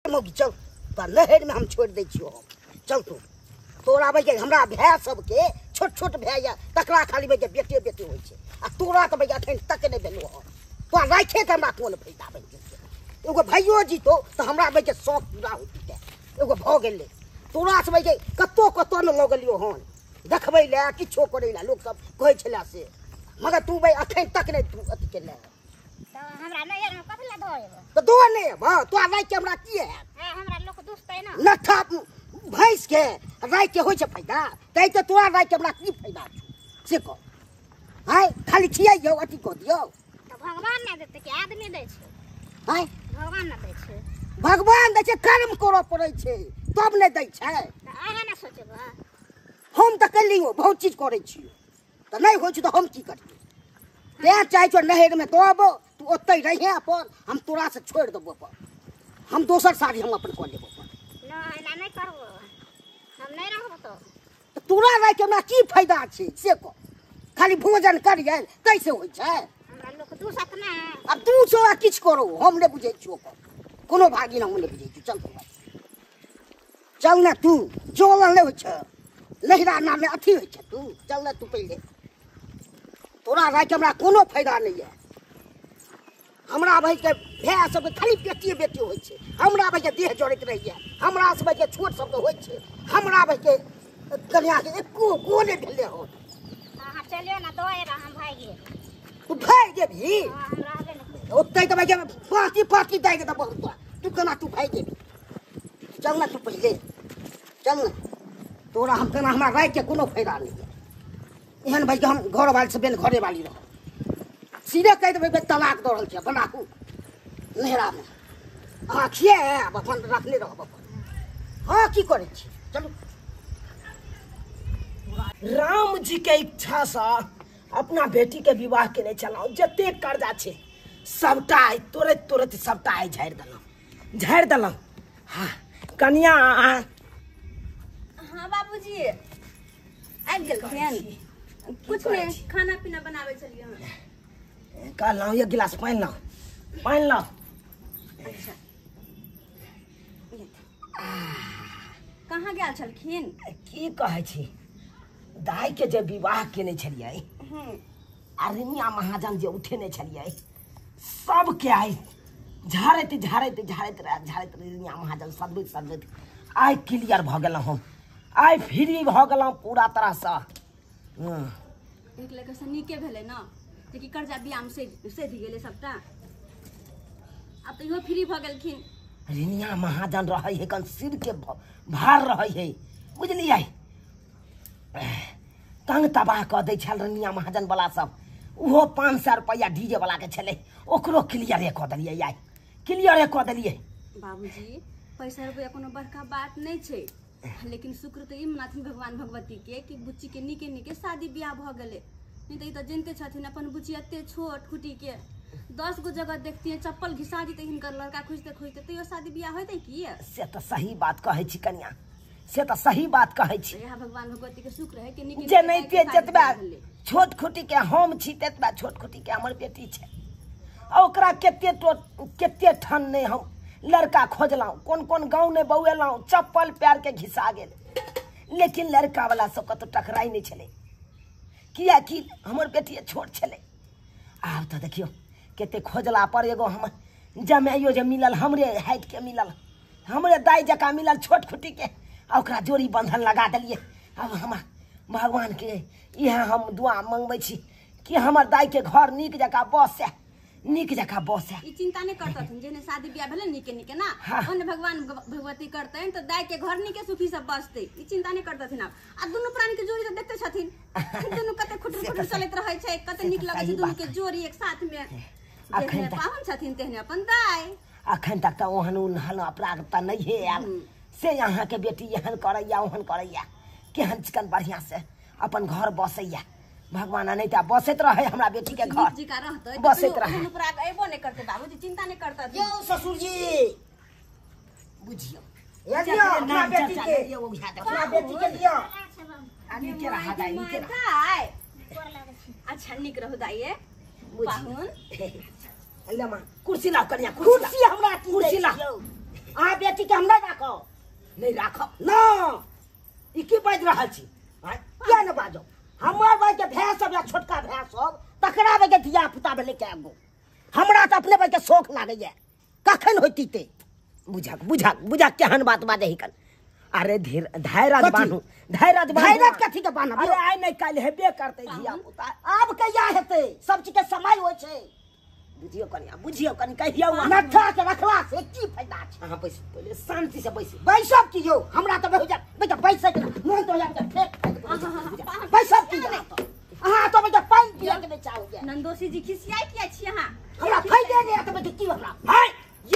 मौगी चल तोरा नहरमे हम छोड़ि दै छियौ हम चल तू तोरा भाई हमरा भाय सबके छोट छोट भाय यऽ तकरा खाली भाई बेटे बेटे होइ छै आ तोरा तऽ भाई अखन तक नहि भेलौ हँ तोरा राखे के हमरा कोन फायदा बनि गेल एगो भाइयो जीतो तऽ हमरा भाई के शौक पूरा होइतै एगो भऽ गेलै तोरा से भाई कतौ कतौ ने लऽ गेलियौ हन देखबै लए किछो करै लए लोक सब कहै छलै से मगर तू भाई अखन तक नहि तू अथी केले तऽ हमरा नैहरमे कथी लए दऽ एबो तऽ दऽ नहि एबऽ तोरा राखि के हमरा की हैत हमरा लोक दुसतै ने लट्ठा भैंस के राखि के होइ छै फायदा तै तऽ तोरा राखि के हमरा की फायदा छौ से कह आँय खाली खियाइयौ अथी कऽ दियौ तऽ भगवान ने देतै कि आदमी दै छै आँय भगवान ने दै छै भगवान दै छै कर्म करऽ पड़ै छै तब नहि दै छै तऽ अहाँ ने सोचबै हम तऽ केलियौ बहुत चीज करै छियौ तऽ नहि होइ छै तऽ हम की करियै तैं चाहै छियौ नहरमे दऽ अबौ तू ओतहि रहिहे अपन हम तोरासँ छोड़ि देबौ अपन हम दोसर शादी हम अपन कऽ लेबो अपन नहि एना नहि करबो हम नहि रहबो तऽ तोरा राखि हमरा की फायदा छै से कह खाली भोजन करियै ताहिसँ होइ छै हमरा लोक दूसत ने आ 200 आ किछु करू हम नहि बुझै छियौ ओकर कोनो भागिन हम नहि बुझै छियौ चल तू चल ने तू जलन नहि होइ छै नहिरा नाममे अथी होइ छै तू चल ने तू पहिले तोरा राखि हमरा कोनो फायदा नहि यऽ हमरा भाइके भाय सबके खाली बेटिए बेटी होइ छै हमरा भाइके देह जड़ैत रहैए हमरा सबके छोट सबके होइ छै हमरा भाइके कन्याके एको गो नहि भेलै हन अहाँ चलियौ ने दऽ एबै हम भागि गेल तू भागि जेबही हम रहबे नहि ओतहि तऽ भाइके पाँती पाँती दए के देबौ तोरा तू केना तू भागि जेबही चल ने तू पहिले चल ने तोरा हम केना हमरा राखिके कोनो फायदा नहि यऽ एहन भाइके हम घरवाली से बेन घरेवाली रहब सीधे कहि देबै तलाक दऽ रहल छै अपन राखू नैहरामे अहाँ खियाएब अपन रखने रहब अपन हँ की करै छी चलू राम जी के इच्छा से अपना बेटी के विवाह केने छलहुँ जतेक कर्जा छै सबटा आइ तोड़ैत तोड़ैत सबटा आइ झाड़ि देलहुँ झाड़ि देलहुँ हाँ कनिया हाँ बाबूजी आबि गेलखिन कुछ नहि खाना पीना बनाबै छलियै हम कहलहुँ एक गिलास पानि लाउ पानि लाउ अच्छा कहाँ गेल छलखिन की कहै छी दाई के जे विवाह केने छलियै आ रिनिया महाजन जे उठेने छलियै सबके आइ झाड़ैत झाड़ैत झाड़ैत झाड़ैत रिनिया महाजन सदबैत सदबैत आइ क्लियर भऽ गेलहुँ हम आइ फ्री भऽ गेलहुँ पूरा तरहसँ एक लेकर से नीके भेलै ने जेकि कर्जा बियाम सधि गेलै सबटा आब तऽ इहो फ्री भऽ गेलखिन रिनिया महाजन रहै है कन सिर के भार रहै है बुझलियै तंग तबाह कऽ दै छल रिनिया महाजन वाला सब ओहो 500 रुपैआ डीजे वाला के छलै ओकरो क्लियरे कऽ देलियै आइ क्लियरे कऽ देलियै बाबूजी पैसा रुपैआ कोनो बड़का बात नहि छै लेकिन शुक्र तऽ ई मनाथिन भगवान भगवती के कि बुच्ची के नीके नीके शादी बियाह भऽ गेलै नहीं तऽ ई तऽ जनिते छथिन अपन बुच्ची एते छोट खुटी के 10 गो जगह देखतियै चप्पल घिसा जेतै हिनकर लड़का खोजते खोजते तैयो शादी बियाह होइतै की से तऽ सही बात कहै छी कनिया से तऽ सही बात कहै छी इएह भगवान भगवती के शुक्र है कि नीके जे नहीं जतबा छोट खुटी के हम छी ततबा छोट खुटी के हमर बेटी छै आ ओकरा कते कते ठन नहि हम लड़का खोजलहुँ कोन कोन गाँव नहि बौएलहुँ चप्पल पैर के घिसा गेल लेकिन लड़का वाला सब कतौ टकराइ नहि छलै कियाकि हमर बेटी छोट छलै आब तऽ देखियौ कते खोजला पर एगो हम जमाइयो जे मिलल हमरे हाइट के मिलल हमरे दाइ जकाँ मिलल छोट खुटी के आ ओकरा जोड़ी बंधन लगा देलियै अब हमरा भगवान के इएह हम दुआ मंगबै छी कि हमर दाइ के घर नीक जकाँ बसै नीक जकाँ बसै ई चिंता नहि करतथिन जेने शादी बियाह भेलै नीके नीके ना ओने भगवान भगवती करतनि तऽ दाइ के घर नीके सुखी सब बसतै ई चिंता नहि करतथिन आब आ दुनू प्राणी के जोड़ी तऽ देखते छथिन दुनू कते खुटुर खुटुर चलैत रहै छै कते नीक लगै छै दुनू के जोड़ी एक साथ में जेहने पाहुन छथिन तेहने अपन दाइ अखन तक तऽ ओहन ओहन अपराध तऽ नहिए आयल से अहाँके बेटी एहन करैया ओहन करैया केहन चिकन बढ़िआँ से अपन घर बसैया भगवान नहीं तऽ बसैत रहै हमरा बेटी के घर बसैत रहै अयबो नहि करतै बाबूजी चिंता नहि करतै यौ ससुरजी बुझियौ अपना बेटी के अपना बेटी के दियौ आ नीके रहा दाइ नीके रहा अच्छा नीक रहू दाइ पाहुन ले मां कुर्सी लाओ कनिया कुर्सी हमरा कुर्सी लाओ। अहाँ बेटी के हम नहीं राखब। नहीं राखब ना, ई की बाजि रहल छी? किया ने बाजब? हमर भाई के भाय सब या छोटका भाय सब तकरा भाई के धिया पुता भेलै कए गो। हमरा तऽ अपने भाई के शौक लागैया, कखन होती ते बुझक बुझक बुझक केहन बात बाजै कन। अरे धैर्य बान्हू, धैर्य धैर्य कथी के बान्हब? अरे आइ नहि काल्हि हेबे करतै धिया पुता। आब कहिया हेतै? सब चीज के समय होइ छै। बुझियौ कनिया, बुझियौ कनि, कहियौ नठा के रखला से की फायदा छै? अहाँ बैसू पहिले, शांति से बैसू। बैसब की यौ? हमरा तऽ बहुत जाय बैसै के मोन तो जाय फेक बैसब की? अहाँ तऽ बेटा पानि पिए के नहि चाहू। नंदोसी जी खिसियाइ किया छी अहाँ? हमरा फायदे नहि हेतै बेटी की हमरा। हाय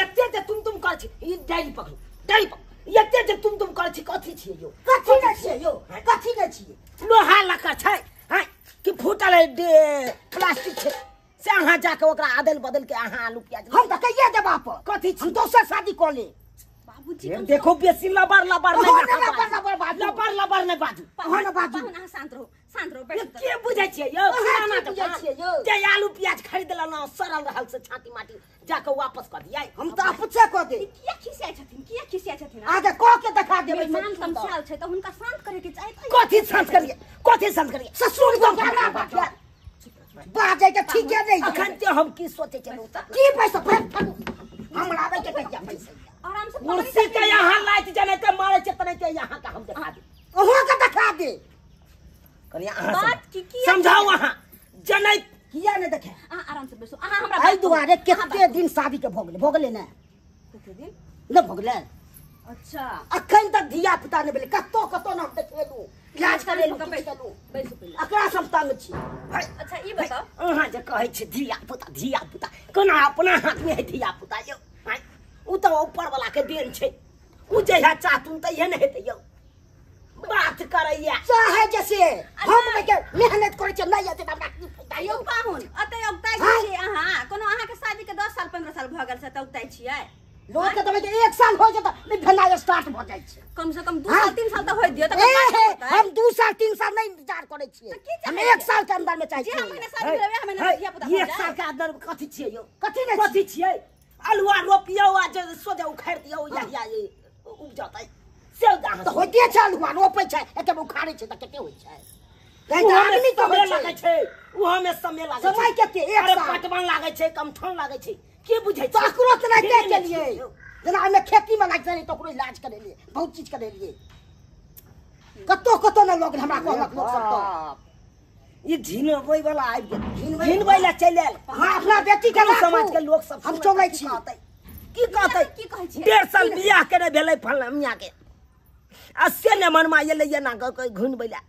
एते जे तुम तुम करै छी, ई डायरी पकड़ू, डायरी पकड़ू। एते जे तुम तुम करै छी, कथी छियै यौ? कथी नहि छियै यौ? कथी नहि छियै? लोहा लक्कड़ छै हाय कि फूटल प्लास्टिक छै से अहाँ जाके ओकरा अदल बदल के अहाँ आलू प्याज। हम तऽ कहिया देब आप? कथी? हम दोसर शादी कऽ ले। बाबूजी देखो बेसी लबर लबर नहीं, लबर बाजू, लबर लबर नहीं बाजू। अहाँ न बाजू, अहाँ शांत रहू, शांत रहू। बैठ के बुझै छियै यौ? पुराना बुझै छियै यौ? जे आलू प्याज खरीद लेलहुँ सड़ल रहल से छाती माटी जाके वापस कऽ दियै। हम तऽ अपचे कऽ दे। किया खिसियाइ छथिन? किया खिसियाइ छथिन? आगे कऽ के देखा देबै। मेहमान तमसायल छै तऽ हुनका शांत करे के चाही। कथी शांत करियै? कथी शांत करियै? ससुर हमरा बाजै बाजै के ठीके नहि। अखन ते हम की सोचै छलहुँ की पैसा हमरा आबै के कहिया पैसा? आराम से कुर्सी के यहाँ लाइट जनाते मारे छै तनाते यहाँ के हम देखा दे। अहाँ के देखा दे। कनिया अहाँ बात की की समझाउ अहाँ जनै किया नहि देखे? अहाँ आराम से बैसू। अहाँ हमरा एहि दुआरे कते दिन शादी के भऽ गेलै? भऽ गेलै ने? कते दिन नहि भऽ गेलै? अच्छा अखन तक धिया पुता नहि भेलै। कतौ कतौ न हम देखेलहुँ, इलाज करेलहुँ, बैसू पहिले। एकरा सब तंग छी। अच्छा ई बताउ अहाँ जे कहै छी धिया पुता धिया पुता, कोना अपना हाथमे है धिया पुता यौ? उ तऽ ऊपर वाला के देन छै, उ जहिया चाहतुन तहिया ने हेतै यौ। बात करैया चाहे जैसे हम के मेहनत करै छै नहि हेतै तऽ हमरा की फायदा यौ? पाहुन अतै औगताइ छियै अहाँ? कोनो अहाँ के शादी के 10 साल 15 साल भऽ गेल छै तऽ औगताइ छियै? लोक के तऽ 1 साल हो जेतै नहि भेनाइ स्टार्ट भऽ जाइ छै। कम से कम 2 साल 3 साल तऽ होय दियौ तकर बाद। हम 2 साल 3 साल नहि इंतजार करै छियै, हम 1 साल के अंदर में चाहै छियै। जे महीना शादी भेलै वएह महीना धिया पुता 1 साल के अंदर कथी छियै यौ? कथी नहि कथी छियै? अलुआ रोपियौ आ जे सोझे उखाड़ि दियौ या उपजतै से तऽ होइते छै। अलुआ रोपै छै एते उखाड़ै छै तऽ कते होइ छै? आदमी तऽ समय लागै छै, ओहोमे समय लागै छै। समय कते? 1 साल। पटवन लागै छै, कमठौन लागै छै, के बुझै छै? तकरो तऽ नहि केलियै। जेना ओहिमे खेतीमे लागि जाइ तकरो इलाज करेलियै, बहुत चीज करेलियै। कतौ कतौ ने लोक हमरा कहलक लोक सब तऽ ई झिनबै वाला आबि गेल, झिनबै लए चलि आयल। अहाँ अपना बेटी के समाज के लोक सब हम चलै छी की कहतै? की कहै छी? 1.5 साल बियाह के नहि भेलै फलना मियाँ के, आ से नहि मनमा एलै एना कऽ के घुनबै लए।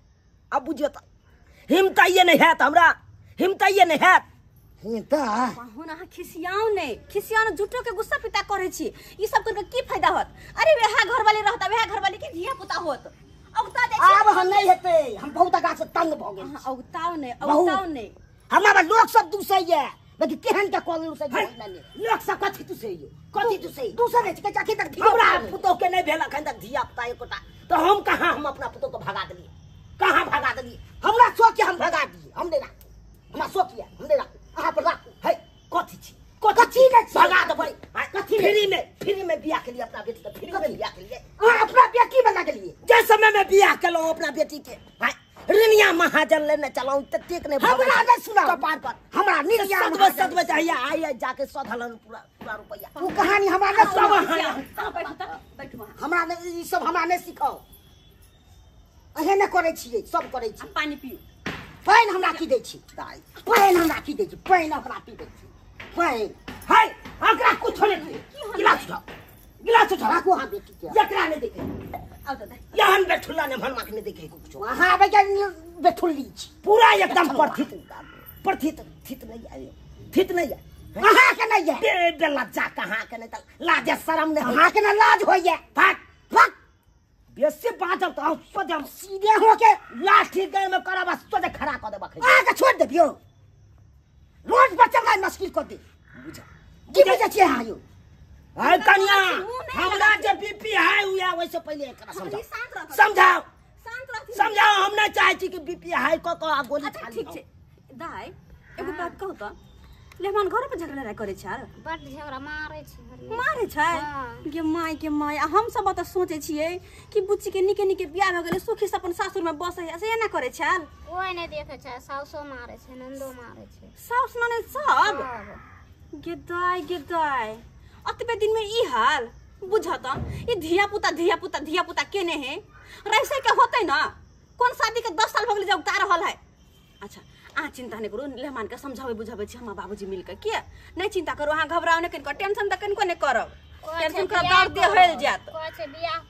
आब बुझियौ तऽ हिम्मतैये नहि हैत, हमरा हिम्मतैये नहि हैत। पाहुन अहाँ खिसियाउ नहि, खिसियाउ नहि, झूठो के गुस्सा पिता करै छी। ई सब करके की फायदा होत? अरे वएह घरवाली रहता, वएह घरवाली के धिया पुता होत। औगता जाइ आब हम नहि हेतै, हम बहुत आगाँ से तंग भऽ गेल। अहाँ औगताउ नहि, औगताउ नहि। हमरा लोक सब दूसैया, लेकिन केहन के कऽ लेलहुँ से लोक सब कथी दूसैया? कथी दूसैया? दूसै नहि छै, अखन तक हमरा पुतोह के नहि भेल अखन तक धिया पुता एकोटा, तऽ हम कहाँ हम अपना पुतोह के भगा देलियै? कहाँ भगा देलियै? हमरा शौक हम भगा दियै, हम नहि राखू। हमरा शौक यऽ, हम नहि राखू, अहाँ पर राखू। है कथी छी? कथी नहि भगा देबै? कथी फ्री में, फ्री में बियाह केलियै अपना बेटी के, फ्री में बियाह केलियै। अहाँ अपना बेटी में लगलियै। जे समय में बियाह केलहुँ अपना बेटी के, ऋणिया महाजन लेने चलहुँ ततेक नहि हमरा नहि सुनाउ कपार पर। हमरा ऋणिया सदबै चाहिए आइ जाके सधलन पूरा पूरा रुपैया। ओ कहानी हमरा नहि सुनाउ। बैठू, हमरा नहि ई सब हमरा नहि सिखाउ। अहें नहि करै छियै, सब करै छी। पानि पियू। पानि हमरा की दै छी दाइ? पानि हमरा की दै छी? पानि हमरा पी दै छी पानि। है एकरा कुछो नहि दियै। गिलास उठाउ, गिलास उठाउ, राखू अहाँ बेटी के। एकरा नहि देखै आउ दादा। यहन बेठुल्ला ने भनमा के नहि देखै कुछो। अहाँ आबै के बेठुल्ली छी पूरा एकदम प्रथित प्रथित थित नहि आयो, थित नहि आयो अहाँ के नहि बे बेलज्जा कहाँ के नहि तऽ लाज शरम नहि अहाँ के ने लाज होइया। भाग भाग बेसी बाजब तऽ हम सोझे सीधे होके लाठी गए में करब आ सोझे खड़ा कऽ देब। अहाँ के छोड़ि देबियौ, रोड पर चलनाइ मुश्किल कऽ दे। बुझ की बुझै छियै अहाँ यौ? है कनिया हमरा जे बीपी है उया ओहिसँ पहिले एकरा समझाउ, समझाउ, समझाउ। हम नहि चाहै छी कि बीपी हाई कऽ कऽ आ गोली खा। ठीक छै दाइ, एगो बात कहू तऽ लेहमान घर पर झगड़ा लड़ाई करे छै? बड झगड़ा मारे छै। मारे छै? गे my के my, आ हम सब तऽ सोचे छियै कि बुच्ची के निके निके बियाह भऽ गेलै, सुखी से अपन सासुर में बसै है, से एना करे छल? कोई नहीं देखे छै, सासो मारे छै, नंदो मारे छै। साउस ननद सब? गे दाय गे दाय, अतबे दिन में ई हाल बुझत? ई धिया पुता धिया पुता धिया पुता केने है, रैसे के होते ना? कौन शादी के 10 साल भऽ गेलै जब रहल है। अच्छा अहाँ चिंता नहीं करू, मेहमान के समझावे बुझावे छी हम बाबूजी मिलके, किया नहीं चिंता करू, अहाँ घबराओ नहीं, कनिको टेंशन त कनिको नहीं करब, टेंशन करब त और देह हेल जायत।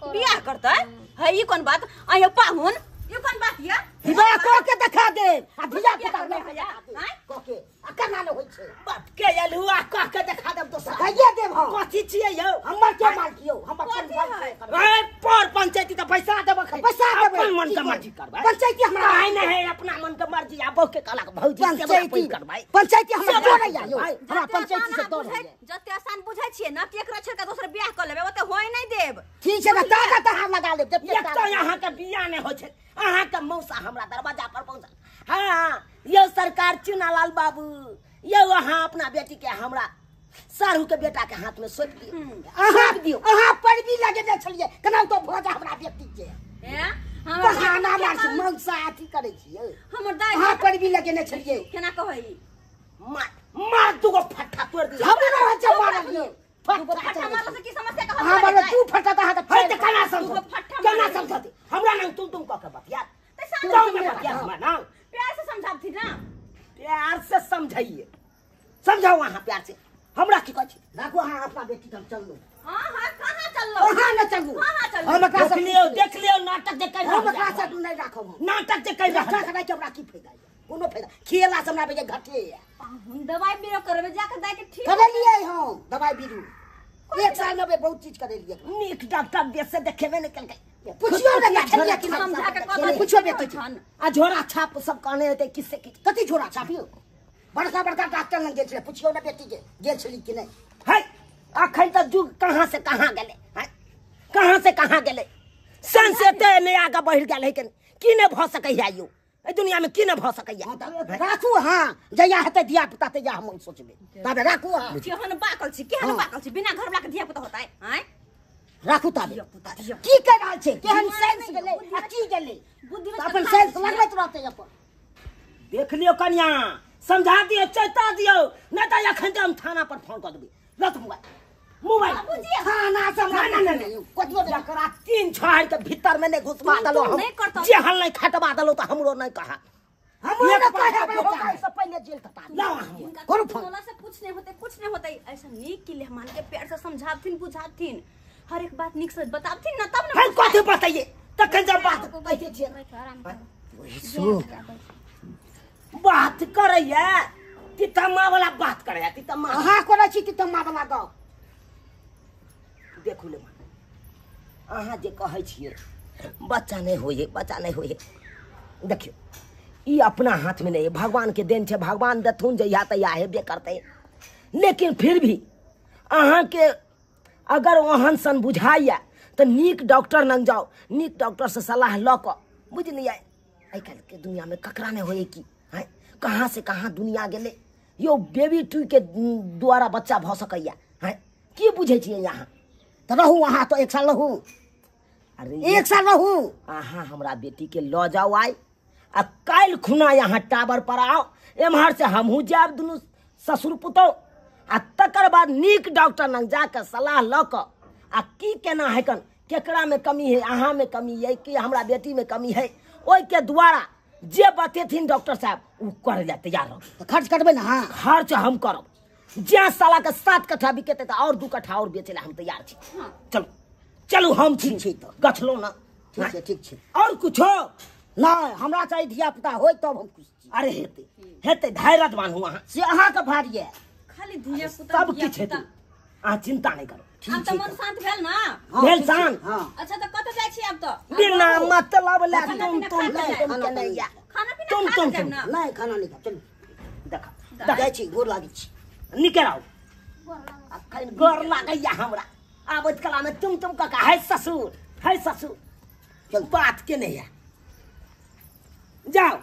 बियाह करतै है ई कोन बात? अहाँ पाहुन ई कोन बात या? बियाह क के देखा दे आ धिया पुता नहीं होया क के आ केना ने होई छै? बाप के अलुआ क के देखा देब दोसर खाइए देब। हम कथी छियै यौ? हमर के माल कियौ? हम अपन ए पर पंचायती त पैसा देब, पैसा देब, अपन मन के मर्जी करबै। पंचायती हमरा आइ नै है, अपना मन के मर्जी। आ बहु के कहलक भौजी पंचायती करबै, पंचायती हमरा डरैया यौ, हमरा पंचायती से डर होइया। जते आसान बुझै छियै न कि एकरा छोड़ के दोसर बियाह क लेबै, ओते होय नै देब। ठीक छै न, ताकत अहाँ लगा लेब। एक तो अहाँ के बियाह नै होइ छै, अहाँ के मौसा हमरा दरवाजा पर पहुंचल। हाँ यौ सरकार चुनालाल बाबू, यौ अहाँ अपना बेटी के हमरा सारू के बेटा के हाथ में सौंप दियौ। अहाँ दियौ, अहाँ पैरवी लगेने छलियै, केना तो भऽ जा हमरा बेटी के। बहाना मार छी, मौसा अथी करै छियै। हमर दाइ अहाँ पैरवी लगेने छलियै, केना कहै? मार मार दूगो फट्टा तोड़ दियौ। हमरा बच्चा मारल यौ, फट्टा मारल से की समस्या? के अहाँ मारल दू फट्टा त अहाँ के है त केना समझत? केना समझत? हमरा नंग तुम तुम क के बतिया तुम में बतिया हमरा ना प्यार से समझाबथिन ना, प्यार से समझाइए, समझाओ अहाँ प्यार से। हमरा की कहै छी? राखू अहाँ अपना बेटी के, हम चललू। हां हां कहां चललो? अहाँ न चलू। कहां चलू? हम एकरा से देख लियौ, देख लियौ नाटक जे कर हम एकरा से नहीं राखब, हम नाटक जे कर रहल हमरा हमरा की फायदा? कोनो फायदा खियला से हमरा बेजे घटे है। हम दवाई बीरो करबे जाके दाइ के ठीक करेलियै हम दवाई बीरो, 1 साल में बहुत चीज करेलियै। नीक डॉक्टर देश से देखेबे नै केलकै, पुछियो ने देखलियै कि समझा के कथी पुछियो बेटी के। आ झोरा छाप सब कहने हेतै किससे की कथी झोरा छाप यौ? बड़का बड़का डॉक्टर लग गेल छलै, पुछियो ने बेटी के गेल छली कि नहीं। है अखन त जुग कहां से कहां गेलै, है कहां से कहां गेलै? सेंस एते नै आगा बढ़ि गेल है की नै भ सकै है यौ? एहि दुनिया में की नै भ सकैया? राखू हाँ, जहिया हेतै धिया पुता तहिया हम सोचबै, ताबे राखू हाँ। केहन बाकल छी, केहन बाकल छी, बिना घरवाला के धिया पुता होतै? आँय राखू ताबे। की कर रहल छै? केहन सेंस गेलै आ की गेलै? बुद्धि में अपन सेंस लगबैत रहतै अपन। देख लियौ कनिया, समझा दियौ, चेता दियौ, नहीं त अखन त हम थाना पर फोन क देबै। लत मोबाइल मोबाइल थाना से ना ना ना कथियो एकरा 3 छाड़ के भीतर में नहीं घुसवा देलौ, हम जेहन नहीं खटवा देलौ त हमरो नहीं कहा, हमरो नहीं कहा, से पहले जेल खटा लाओ। करू फोन से कुछ नहीं होते, कुछ नहीं होते। ऐसा नीक के मेहमान के प्यार से समझाबथिन बुझाबथिन, हर एक बात नीक से बताबथिन ना तब ना। हम कथि बताइए तखन जब बात कहै छियै बात करैया तितम्मा वाला बात करैया तितम्मा। अहाँ करै छी तितम्मा वाला गप? देखू ले अहाँ जे कहै छियै बच्चा नहीं होइए, बच्चा नहीं होइए, देखियौ ई अपना हाथ में नहीं है, भगवान के देन छै, भगवान देथुन जहिया तहिया हेबे करतै। लेकिन फिर भी अहाँ के अगर ओहन सन बुझाइए तऽ नीक डॉक्टर लग जाओ, नीक डॉक्टर से सलाह लऽ कऽ, बुझलियै? आइ काल्हिके दुनियामे ककरा नहि होइए की? आँय कहाँ से कहाँ दुनिया गेलै यौ? बेबी टू के द्वारा बच्चा भऽ सकैया। आँय की बुझै छियै अहाँ? तऽ रहू अहाँ तऽ 1 साल रहू, अरे 1 साल रहू। अहाँ हमरा बेटी के लऽ जाउ आइ, आ काल्हि खुना यहाँ टावर पर आओ, एम्हर से हमहूँ जायब दुनू ससुर पुतहु, आ तकर बाद नीक डॉक्टर लग जाके सलाह लऽ कऽ आ की केना हैकन, केकरा में कमी है, अहाँ में कमी है कि हमरा बेटी में कमी है, ओहिके द्वारा जे बतेथिन डॉक्टर साहब ओ करै लए तैयार रहू। तऽ खर्च करबै ने? हाँ खर्च हम करब, जे साला के 7 कट्ठा बिकेतै तऽ और 2 कट्ठा और बेचै लए हम तैयार छी। चलू चलू हम छी ठीक तऽ गछलहुँ ना। ठीक छै, ठीक छै। और कुछो नहीं, हमरा चाही धिया पुता होय तब हम खुश छी। अरे हेतै हेतै, धैर्य बान्हू अहाँ, से अहाँके भार यऽ। खाली धिया पुता सब किछु हेतै, अहाँ चिंता नहीं करो। आब तऽ मन शांत भेल ना? भेल शांत। अच्छा तऽ कतऽ जाइ छी आब तऽ? बिना मतलब ले तुम तुम तुम के नहीं या खाना पीना तुम तुम तुम नहीं, खाना नहीं खा। चलू देखा जाइ छी, गोर लागै छी। निकल आउ, अखन गोर लागैया हमरा। आबैत कला में तुम तुम कका है ससुर, है ससुर, चल बात के नहीं है। जाओ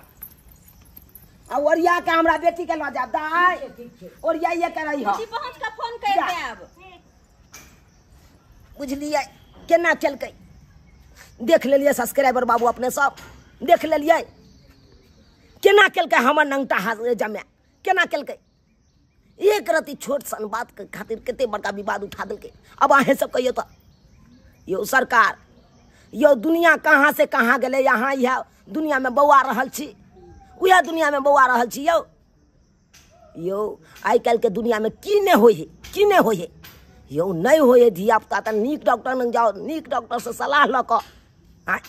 आ ओरिया के हमरा बेटी के लऽ जायब दाइ, ओरियाइए के रही। बुच्ची पहुँच के फोन कर देब। बुझलियै केना केलकै? देख लेलियै सब्सक्राइबर बाबू, अपने सब देख लेलियै केना केलकै हमर नंगटा हाथ जमाए केना केलकै। एक रति छोट सन बात के खातिर कते बड़का विवाद उठा देलकै। अब अहें सब कहियो तऽ यौ सरकार, यौ दुनिया कहाँ से कहाँ गेलै। यहाँ इएह दुनिया में बौआ रहल छी, उएह दुनिया में बौआ रहल छी। यौ यौ आइ काल्हि के दुनिया में की नहि होइ है, की नहि होइ है यौ। नहि होइ है धिया पुता तऽ नीक डॉक्टर लग जाउ, नीक डॉक्टर से सलाह लऽ कऽ आँय,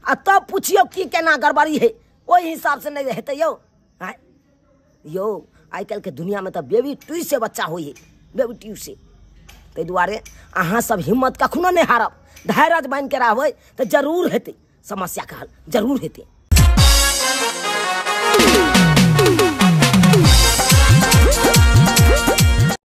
आ तब पुछियौ की केना गड़बड़ी है, ओहि हिसाब से नहि हेतै यौ। आँय यौ आइ काल्हि के दुनिया में तऽ बेबी ट्यू से बच्चा होइ है, बेबी ट्यू से। ताहि दुआरे अहाँ सब हिम्मत कखनो नहि हारब, धैर्य बान्हि के रहबै तऽ जरूर हेतै समस्या के हल, जरूर हेतै।